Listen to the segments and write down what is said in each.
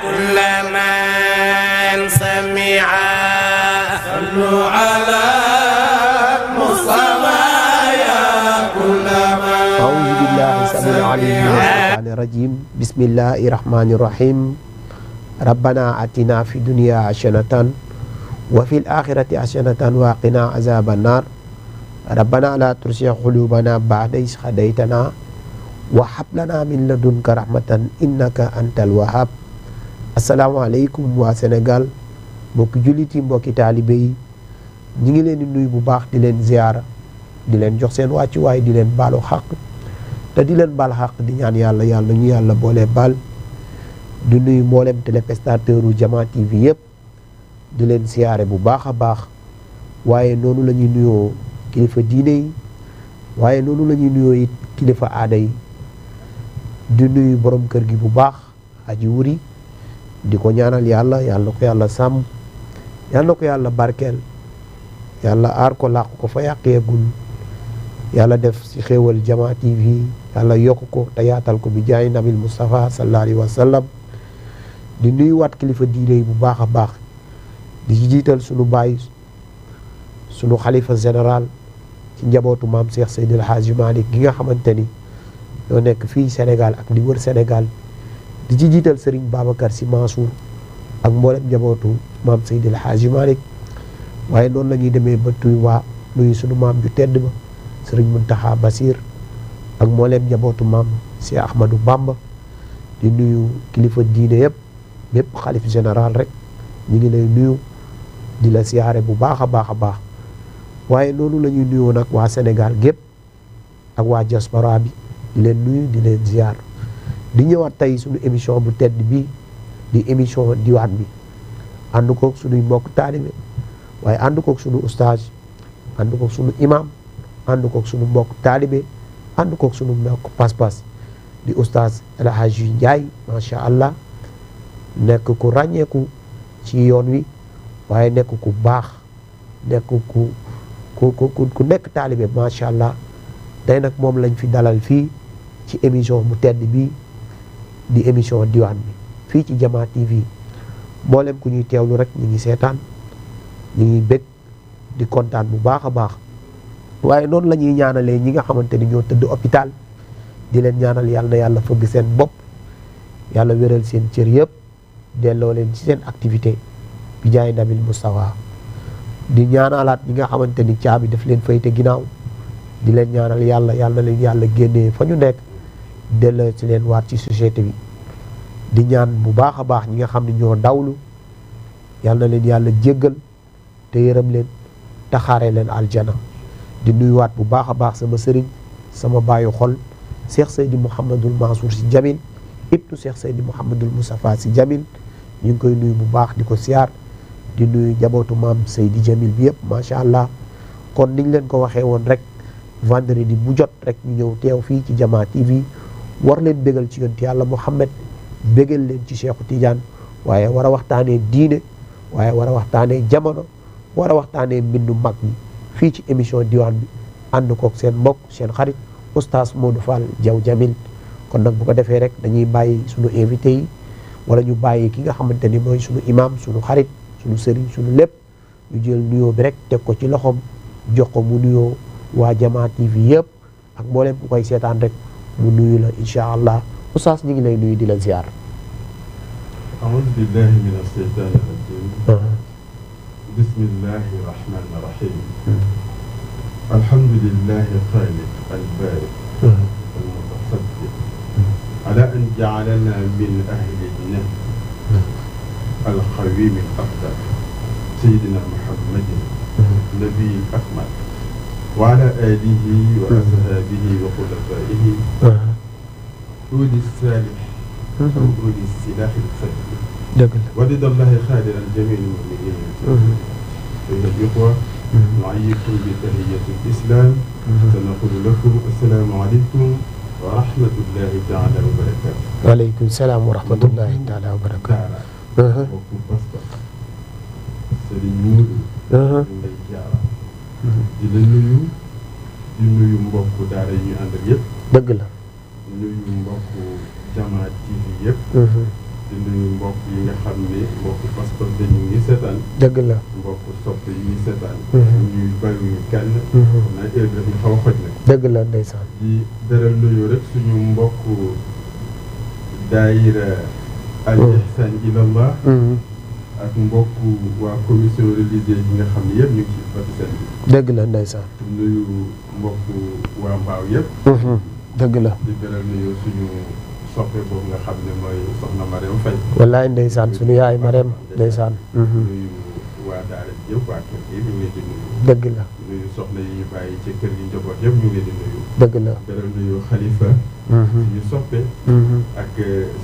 كل من سمع صلوا على المصطفى يا كل من أعوذ بالله السميع العليم من الشيطان الرجيم بسم الله الرحمن الرحيم ربنا آتنا في الدنيا حسنة وفي الآخرة حسنة وقنا عذاب النار ربنا لا تزغ قلوبنا بعد إذ هديتنا وهب لنا من لدنك رحمة إنك أنت الوهاب. asalaamaaleykum waa Sénégal mbokki jullit yi mbokki taalibe yi ñu ngi leen di nuyu bu baax di leen ziyaara di leen jox seen wàccuwaay di leen baalu xaq te di leen baal xaq di ñaan yàlla ñu yàlla boole baal di nuyu mboolem téléspectateur u Jama TV yëpp di leen siyaare bu baax a baax waaye noonu la ñuy nuyoo kilifa diine yi waaye noonu la ñuy nuyoo it kilifa aada yi di nuyu borom kër gi bu baax aji wuri di ko ñaanal yàlla ko yàlla sàmm yàlla ko yàlla barkeel yàlla aar ko làq ko fa yàqeegul yàlla def ci xéewal Jama TV yàlla yokk ko te yaatal ko bi jaay nabil Mustafa sallallahu alayhi wa sallam di nuyu waat kilifa diine yi bu baax a baax di ci jiital sunu baay sunu xalifa général ci njabootu maam Cheikh Seydil Hadji Malick gi nga xamante ni ñoo nekk fii Sénégal ak di wër Sénégal di ci jiital Serigne Babacar Sy Mansour ak mboolem njabootu maam Seydil Hadji Malick waaye noonu la ñuy demee ba nuyu sunu maam ju tedd ba Serigne Mountakha Bassir ak mboolem njabootu maam Cheikh Ahmadou Bamba di nuyu kilifa diine yëpp bépp xalif général rek ñu ngi lay nuyu di la siyaare bu baax a baax a baax waaye noonu la ñuy nuyoo nag waa Sénégal gépp ak waa diaspora bi di leen nuyu di leen ziar di ñëwaat tey suñu émission bu tedd bi di émission diwaan bi ànd koog suñuy mbokk taalibe waaye ànd koog suñu oustaz ànd koog suñu imam ànd koog suñu mbokk taalibe ànd koog suñu mbokk pas-pas di oustaz El Hadji Ndiaye macha allah nekk ku ràññeeku ci yoon wi waaye nekk ku baax nekk ku nekk taalibe macha allah tey nag moom lañ fi dalal fii ci émission bu tedd bi di émission diwaan bi fii ci Jama TV mboolem ku ñuy teewlu rek ñu ngi seetaan ñu ngi bég di kontaan bu baax a baax waaye noonu la ñuy ñaanalee ñi nga xamante ni ñoo tëdd hôpital di leen ñaanal yàlla na yàlla fëgg seen bopp yàlla wéral seen cër yëpp delloo leen ci seen activité bi jaay nabil Mustafa di ñaanalaat ñi nga xamante ni caabi daf leen fayte ginnaaw di leen ñaanal yàlla na leen yàlla génnee fa ñu nekk delloo ci leen waat ci société bi di ñaan bu baax a baax ñi nga xam ne ñoo dawlu yàlla na leen yàlla jéggal te yërëm leen taxaare leen aljana di nuyuwaat bu baax a baax sama sëriñ sama baayu xol Cheikh Seydi Mouhamadul Mansour Sy Djamil ibnu Cheikh Seydi Mouhamadul Moustapha Sy Djamil ñu ngi koy nuyu bu baax di ko siyaar di nuyu njabootu maam Seydi Djamil bi yëpp macha allah kon niñ leen ko waxee woon rek vendredi bu jot rek ñu ñëw teew fii ci Jama TV war leen bégal ci yonent yàlla Muhammad bégal leen ci Cheikhu Tidiane waaye war a waxtaanee diine waaye war a waxtaanee jamono war a waxtaanee mbindu mag ñi fii ci émission diwaan bi ànd koog seen mbokk seen xarit oustaz Modou Fall Diaw Jamil kon nag bu ko defee rek dañuy bàyyi suñu invité yi wala ñu bàyyi ki nga xamante ni mooy suñu imam suñu xarit suñu sëriñ suñu lépp ñu jël nuyoo bi rek teg ko ci loxoom jox ko mu nuyoo waa Jama TV yëpp ak mboolem ku koy seetaan rek mu nuyu la incha allah oustaz ñu ngi lay nuyu di la ziar. أعوذ بالله من الشيطان الرجيم بسم الله الرحمن الرحيم الحمد لله الخالق البارئ المتصدق على أن جعلنا من أهل النهر القويم الأفضل سيدنا محمد النبي الأكمل وعلى آله وأصحابه وخلفائه أولي الصالح أولي السلاح الفجر ورضا الله خالد عن جميع المؤمنين أيها الإخوة نعيكم بتحية الإسلام سنقول لكم السلام عليكم ورحمة الله تعالى وبركاته. waaleykum salaam wa rahmatullahi taala wa barakaatu. mbokku pas-pas Sëriñ Muudu ñu lay jaara di la nuyu di nuyu mbokku daara yi ñu ànd ak yëpp. dëgg la. nuyu mbokku Jama TV yëpp. di nuyu mbokku mbokk yi nga xam ne mbokk passeport te ñu ngi seetaan. dëgg la. mbokk soppe yi ngi seetaan. ñuy bàyyiwuñu kenn. naa heure bi dañu xaw a xoj nag. dëgg la ndeysaan. di beral nuyu rek suñu mbokk daayira al ihsan ilallah. ak mbokk waa commission religieuse yi nga xam ne yëpp ñu ngi ci fati seen bi. dëgg la ndeysaan. nuyu mbokk waa mbaaw yëpp. dëgg la. di beral nuyu suñu soppe boobu nga xam ne mooy soxna Mariam Faye. wallaay ndeysaan suñu yaay Mariam ndeysaan. nuyu waa daara ji yëpp waa kër gi ñu ngi leen di nuyu. dëgg la. nuyu soxna yi ñu bàyyi ci kër gi njaboot yëpp ñu ngi leen di nuyu. dëgg la. beral nuyu xalifa. suñu soppe. ak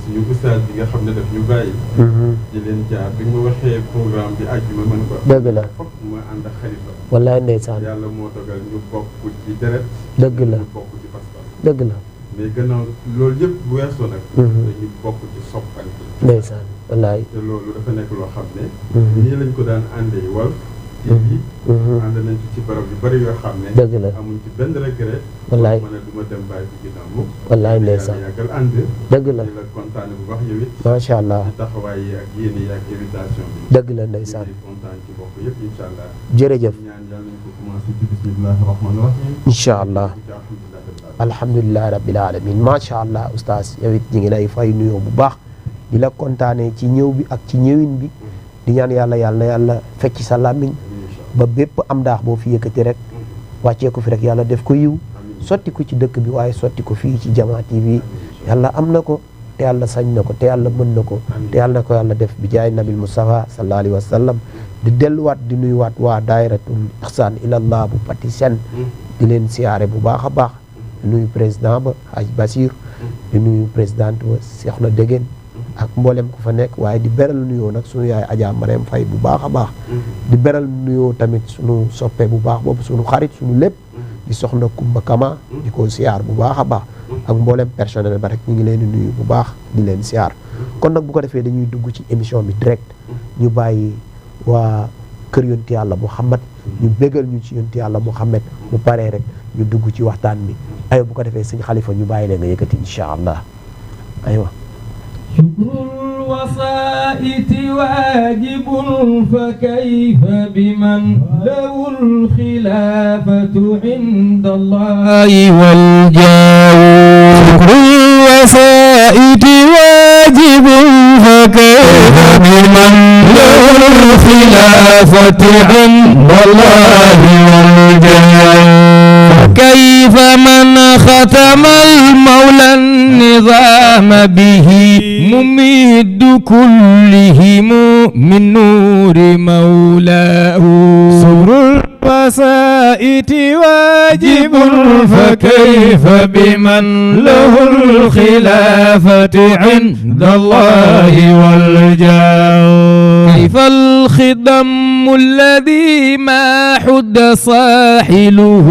suñu ustaas bi nga xam ne daf ñu bàyyi. di leen jaar bi ma waxee programme bi àjjuma mën ko. dëgg la. fokk ma ànd ak xalifa. wallaay ndeysaan. yàlla moo dogal ñu bokk ci deret. dëgg la. ñu bokk ci pas-pas. dëgg la. mais gannaaw loolu yëpp bu weesoo nag. dañu bokk ci soppante. ndeysaan wallaay. te loolu dafa nekk loo xam ne. nii lañ ko daan àndee Walf TV. ànd nañ ci barab yu bari yoo xam ne. dëgg la. amuñ ci benn regret. wallaay ma ne du ma dem bàyyi ko ginnaaw mukk. wallaay ndeysaan. yàggal ànd. dëgg la. di la kontaane bu baax yow it. macha allah. ci taxawaay yi ak yéene yi ak invitation bi. dëgg la ndeysaan. di kontaan ci bokk yëpp incha allah. jërëjëf. ñaan yàlla nañ ko commencé ci bismillahi rahmaani rahim. incha allah. alhamdulilah rabbil alamin macha allah oustaz yow it ñu ngi lay fay nuyoo bu baax di la kontaanee ci ñëw bi ak ci ñëwin bi di ñaan yàlla fecc sa làmmiñ ba bépp am daax boo fi yëkkati rek wàccee ko fi rek yàlla def ko yiw sotti ko ci dëkk bi waaye sotti ko fii ci Jamaa TV yàlla am na ko te yàlla sañ na ko te yàlla mën na ko te yàlla na ko yàlla def bi jaay nabil Mustafa sallallahu alayhi wa sallam di delluwaat di nuyuwaat waa daayiratul ihsan ilallah bu Pati Sen di leen siyaare bu baax a baax di nuyu président ba Haj Basir di nuyu présidente ba Soxna Dégéen ak mboolem ku fa nekk waaye di beral nuyoo nag sunu yaay Adja Marème Faye bu baax a baax di beral nuyoo tamit sunu soppe bu baax boobu sunu xarit sunu lépp di soxna Kumba Kama di ko siyaar bu baax a baax ak mboolem personnel ba rek ñu ngi leen di nuyu bu baax di leen siyaar kon nag bu ko defee dañuy dugg ci émission bi direct ñu bàyyi waa kër yonti yàlla Muhammad ñu bégal ñu ci yonti yàlla Muhammad bu paree rek ñu dugg ci waxtaan bi aywa bu ko defee sëñ Xalifa ñu bàyyi leen nga yëkkati incha allah aywa shukrul wasaa'iti waajibun fa kayfa biman lahul xilaafatu inda Allahi wal jaawu shukrul wasaa'iti waajibun fa kayfa biman lahul xilaafatu inda Allahi wal jaawu كيف من ختم المولى النظام به مميد كلهم من نور مولاه صبر الوسائط واجب فكيف بمن له الخلافة عند الله والجاه كيف الخدم الذي ما حد صاحله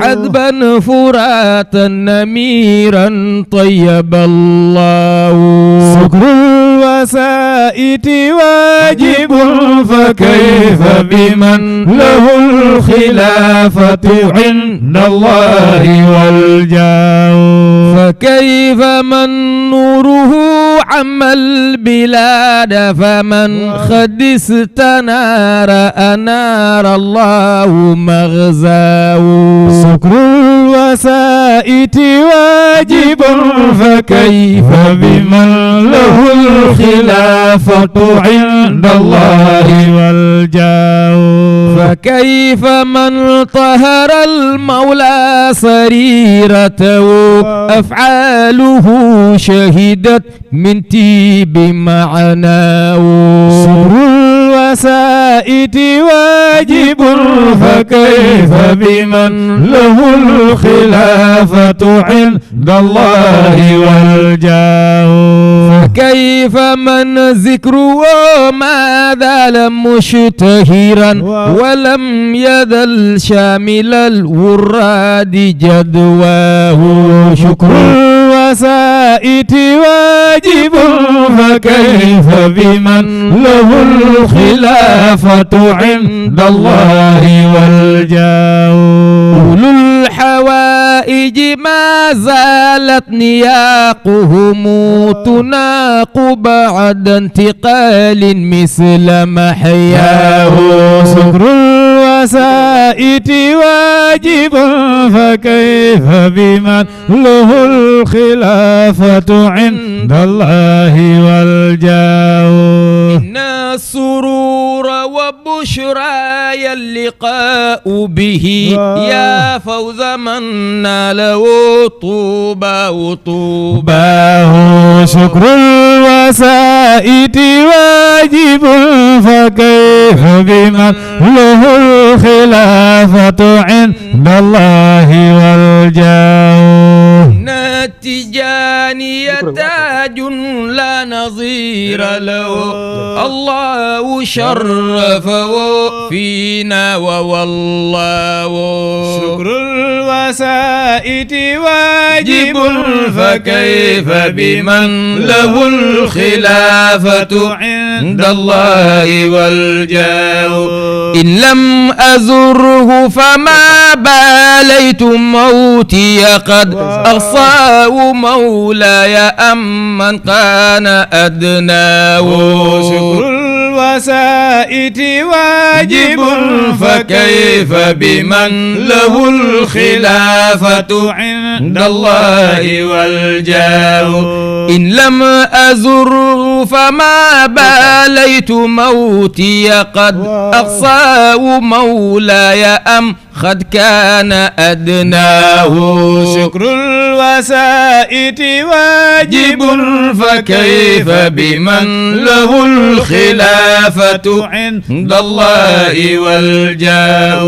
عذبا فراتا نميرا طيب الله سكر الوسائط واجب فكيف بمن له الخلافة عند الله والجاه فكيف من نوره عم البلاد فمن خد استنار أنار الله مغزاه سكر الوسائط واجب فكيف بمن له الخلافة عند الله والجاه فكيف من طهر المولى سريرته أفعاله شهدت من تيب معناه سر الوسائط واجب فكيف بمن له الخلافة عند الله والجاه فكيف من ذكره ما زال مشتهرا ولم يزل شامل الوراد جدواه شكر الوسائط واجب فكيف بمن له الخلافة عند الله والجاه أولو الحوائج الحوائج ما زالت نياقهم تناق بعد انتقال مثل محياه شكر الوسائط واجب فكيف بمن له الخلافة عند الله والجاه إن السرور وبشراي اللقاء به يا فوز من ناله طوبى وطوباه شكر الوسائط واجب فكيف بمن له الخلافة عند الله والجاه إن التجاني تاج لا نظير له الله شرفه فينا ووالله شكر الوسائط واجب فكيف بمن له الخلافة عند الله والجاه إن لم أزره فما باليت موتي قد أغصاه مولاي أمن كان أدناه شكر الوسائط واجب فكيف بمن له الخلافة عند الله والجاه إن لم أزره فما باليت موتي قد أقصاه مولاي أم قد كان أدناه شكر الوسائط واجب فكيف بمن له الخلافة عند الله والجاه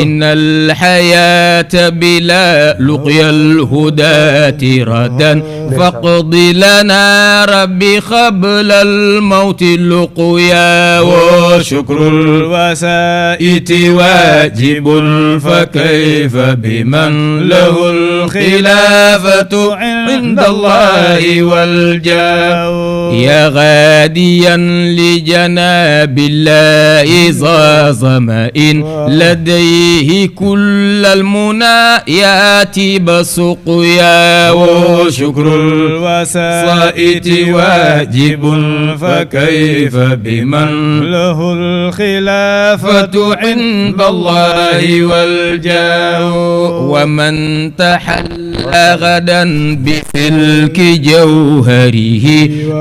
إن الحياة بلا لقيا الهداة ردا فاقض لنا ربي قبل الموت لقيا وشكر الوسائط واجب فكيف بمن له الخلافة عند الله والجاه يا غاديا لجناب الله ذا ظمأ لديه كل المنايات بسقيا وشكر الوسائط واجب فكيف بمن له الخلافة عند الله والجاه ومن تحلى غدا بفلك جوهره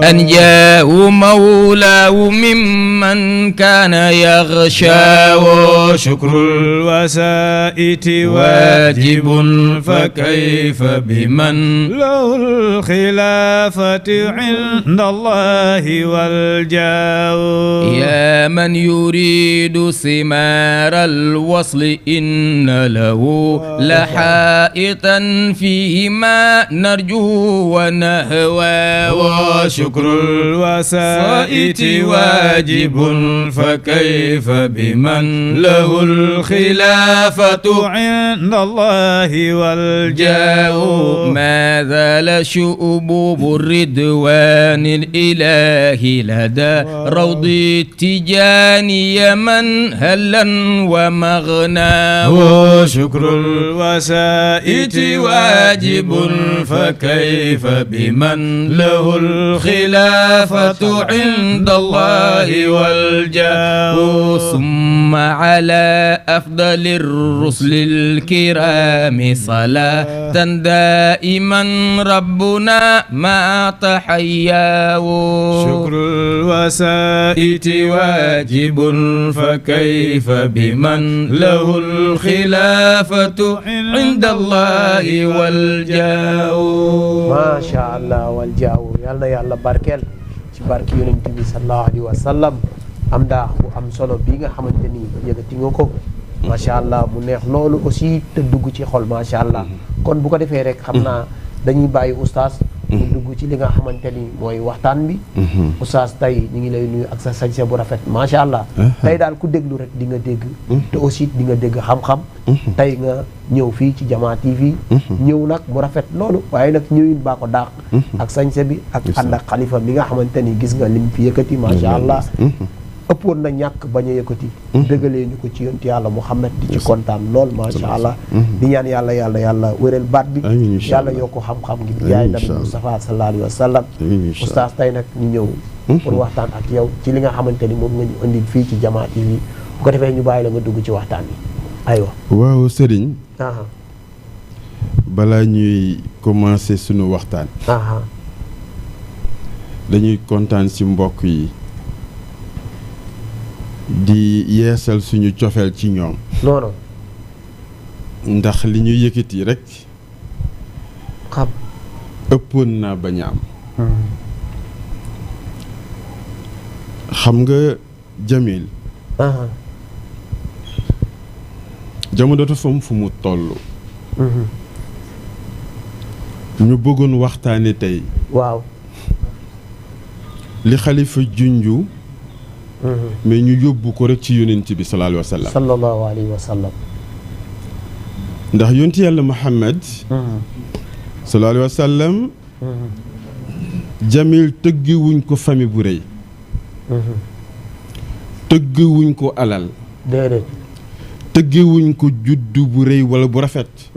أنجاه مولاه ممن كان يغشى وشكر الوسائط واجب فكيف بمن له الخلافة عند الله والجاه يا من يريد ثمار الوصل إن له لحائطا فيه ما نرجو ونهوى وشكر الوسائط واجب فكيف بمن له الخلافة عند الله والجاه ما زال شؤبوب الردوان الإله لدى روض التجاني من هلا ومغنى وشكر الوسائط واجب فكيف بمن له الخلافة عند الله والجاه ثم على أفضل الرسل الكرام صلاة دائما ربنا ما تحياه شكر الوسائط واجب فكيف بمن له الخلافة عند الله والجاه ما شاء الله والجاه yal na yàlla barkeel ci barki yonent bi sallallahu alayhi wa sallam am daa bu am solo bi nga xamante ni yëgati nga ko macha allah mu neex loolu aussi te dugg ci xol macha allah kon bu ko defee rek xam naa dañuy bàyyi oustaz mu dugg ci li nga xamante ni mooy waxtaan bi oustaz tey ñu ngi lay nuyu ak sa sañse bu rafet macha allah tey daal ku déglu rek di nga dégg te aussi di nga dégg xam-xam tey nga ñëw fii ci Jamaa TV ñëw nag mu rafet loolu waaye nag ñëwin baa ko daax ak sañse bi ak ànd ak xalifa mi nga xamante ni gis nga lim fi yëkkati macha allah ëppoon na ñàkk bañ a yëkkati dëggalee ñu ko ci yonti yàlla Muhammad di ci kontaan lool macha allah di ñaan yàlla wéral baat bi yàlla yokk xam-xam gi di yaay nabi Mustafa sallallahu alayhi wa sallam oustaz tey nag ñu ñëw pour waxtaan ak yow ci li nga xamante ni moom nga ñu indil fii ci Jamaa TV bu ko defee ñu bàyyi la nga dugg ci waxtaan yi aywa waaw Serigne balaa ñuy commencer sunu waxtaan dañuy kontaan ci mbokk yi di yeesal suñu cofeel ci ñoom non ndax li ñu yëkkati rek xam ëppoon naa bañ a am xam nga Jamil jamono dafa am fu mu toll ñu bëggoon waxtaane tey waaw li xalifa junju mais ñu yóbbu ko rek ci yonent bi sallallahu alayhi wa sallam ndax yonent yàlla Muhammad sallallahu alayhi wa sallam Jamil tëggiwuñ ko famille bu rëy tëggiwuñ ko alal déedéet tëggiwuñ ko juddu bu rëy wala bu rafet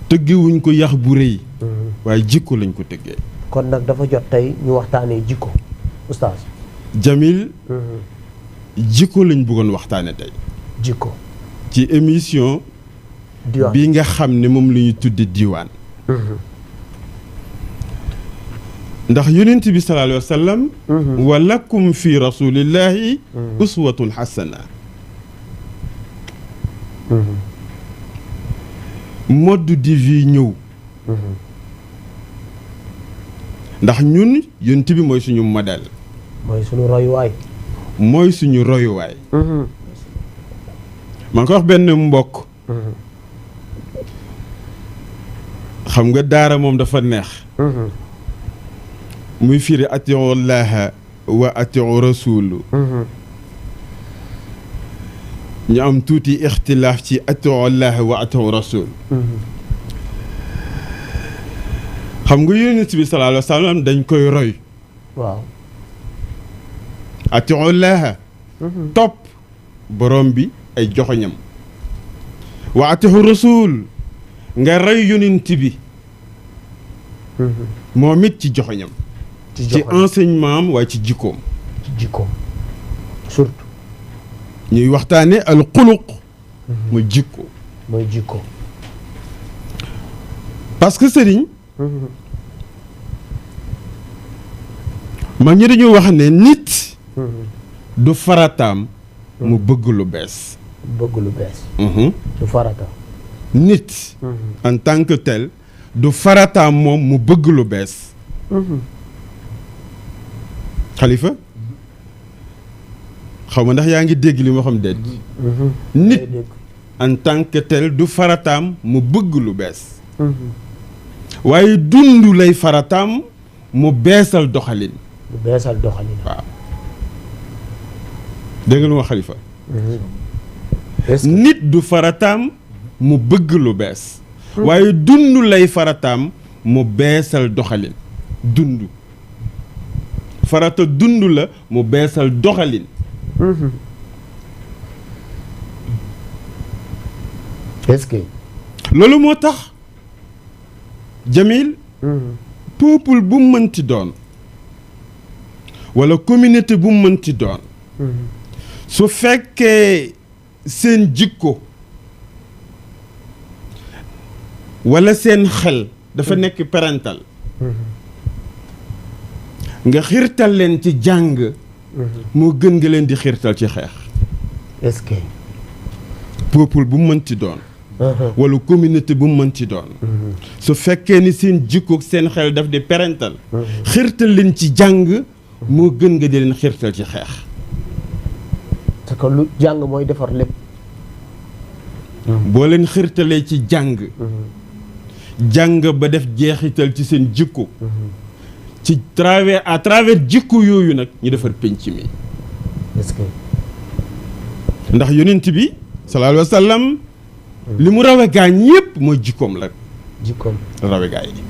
tëggiwuñ ko yax bu rëy waaye jikko lañ ko tëggee kon nag dafa jot tey ñu waxtaanee jikko oustaz Jamil jikko lañ bëggoon waxtaane tey jikko ci émission bi nga xam ne moom la ñu tudde diwaan ndax yonent bi sallallahu alayhi wa sallam wa lakum fi rasulillahi uswatun hasana mode de vie ñëw ndax ñun yonent bi mooy suñu modèle mooy suñu royuwaay maa ngi ko wax benn mbokk xam nga daara moom dafa neex muy firi atiu llaha wa atiu rasulu ñu am tuuti ixtilaaf ci atiu llaha wa atiu rasul xam nga yonent bi sallallahu alayhi wa sallam dañ koy roy waaw atiu llaha topp borom bi ay joxoñam wa atiu rasul nga roy yonent bi moom it ci joxoñam ci enseignement am waaye ci jikkoom surtout ñuy waxtaane al xuluq mooy jikko parce que sëriñ mag ñi dañu wax ne nit du farataam mu bëgg lu bees du farata nit en tant que tel du farataam moom mu bëgg lu bees xalifa xaw ma ndax yaa ngi dégg li ma xam déet nit en tant que tel du farataam mu bëgg lu bees waaye dund lay farataam mu beesal doxalin waaw dégg nga lu ma xalifa nit du farataam mu bëgg lu bees waaye dund lay farataam mu beesal doxalin dund farata dund la mu beesal doxalin est-ce que loolu moo tax Jamil peuple bu mu mënti doon walla communauté bu mu mënti doon su fekkee seen jikko walla seen xel dafa nekk parental nga xiirtal leen ci jàng moo gën nga leen di xiirtal ci xeex est-ce que peuple bu mu mënti doon walla communauté bu mu mënti doon su fekkee ni seen jikko seen xel daf di parental xiirtal leen ci jàng moo gën nga di leen xiirtal ci xeex parce que lu jàng mooy defar lépp boo leen xiirtalee ci jàng jàng ba def jeexital ci seen jikko ci à travers jikko yooyu nag ñu defar penc mi est-ce que ndax yonent bi sallallahu alayhi wa sallam li mu rawe gaañ yépp mooy jikkoom la rawe gaay yi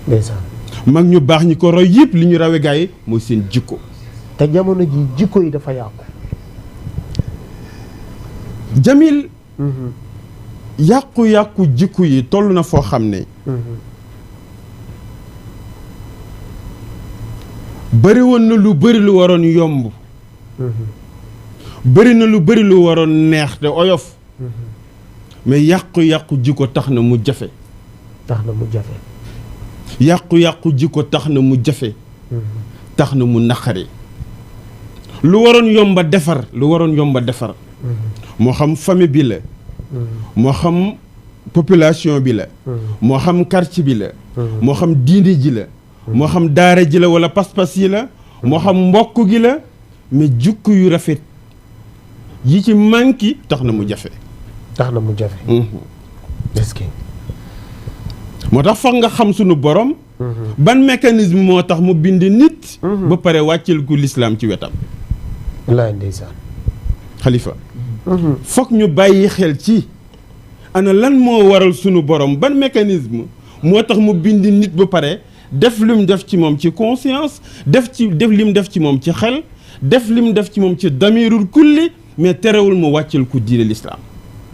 ndeysaan mag ñu baax ñi ko roy yépp li ñu rawe gaay yi mooy seen jikko te jamono ji jikko yi dafa yàqu. Jamil yàqu-yàqu jikko yi toll na foo xam ne bëri woon na lu bëri lu waroon yomb bëri na lu bëri lu waroon neex te oyof mais yàqu-yàqu jikko tax na mu jafe yàqu-yàqu jikko tax na mu jafe tax na mu naqari lu waroon yomba defar moo xam famille bi la moo xam population bi la moo xam quartier bi la moo xam diine ji la moo xam daara ji la wala pas-pas yi la moo xam mbokk gi la mais jukk yu rafet yi ci manki tax na mu jafe est-ce que moo tax foog nga xam sunu borom ban mécanisme moo tax mu bind nit ba pare wàccel ko l'islam ci wetam wallaay ndeysaan xalifa foog ñu bàyyi xel ci ana lan moo waral sunu borom ban mécanisme moo tax mu bind nit ba pare def lim def ci moom ci conscience def lim def ci moom ci xel def lim def ci moom ci damirul kulli mais terewul mu wàccel ko diine l'islam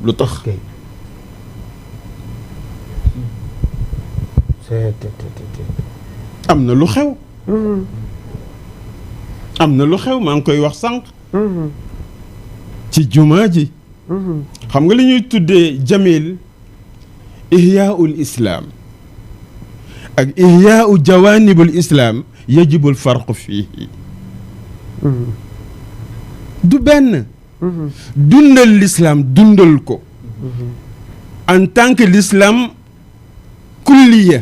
lu tax am na lu xew maa ngi koy wax sànq ci jumaa ji xam nga li ñuy tuddee Jamil ihyaa'ul islaam ak ihyaa'u jawaanibul islaam yajibul farq fii du benn dundal l'islam dundal ko en tant que l'islam kulliya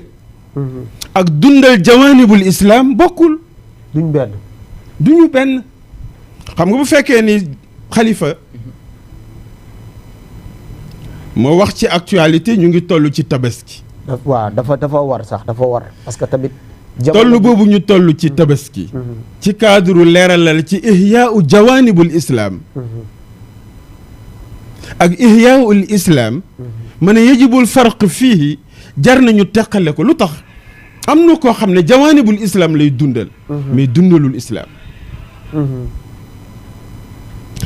ak dundal jawaanibul islaam bokkul duñu benn xam nga bu fekkee ni xalifa moo wax ci actualité ñu ngi toll ci tabaski waaw dafa war parce que tamit toll boobu ñu toll ci tabaski ci cadre leeralal ci ihyaa'u jawaanibul islaam ak ihyaa'ul islaam ma ne yajibul farq fii jar nañu teqale ko lu tax am na koo xam ne jawaanibul islaam lay dundal mais dundalul islaam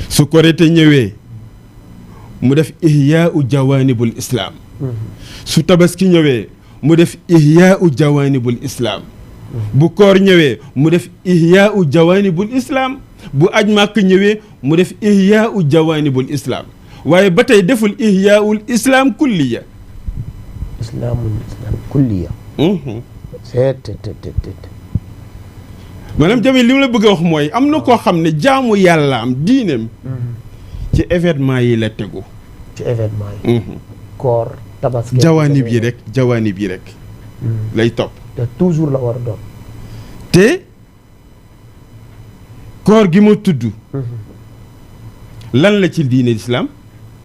su korite ñëwee mu def ihyaa'u jawaanibul islaam su tabaski ñëwee mu def ihyaa'u jawaanibul islaam bu koor ñëwee mu def ihyaa'u jawaanibul islaam bu aj màkk ñëwee mu def ihyaa'u jawaanibul islaam waaye ba tey deful ihyaa'ul islaam kulliya maanaam Jamil li mu la bëgg a wax mooy am na koo xam ne jaamu yàlla am diineem ci événement yi la tegu koor tabaski jawaanib yi rek lay topp te toujours la war a doon te koor gi ma tudd lan la ci diine l'islam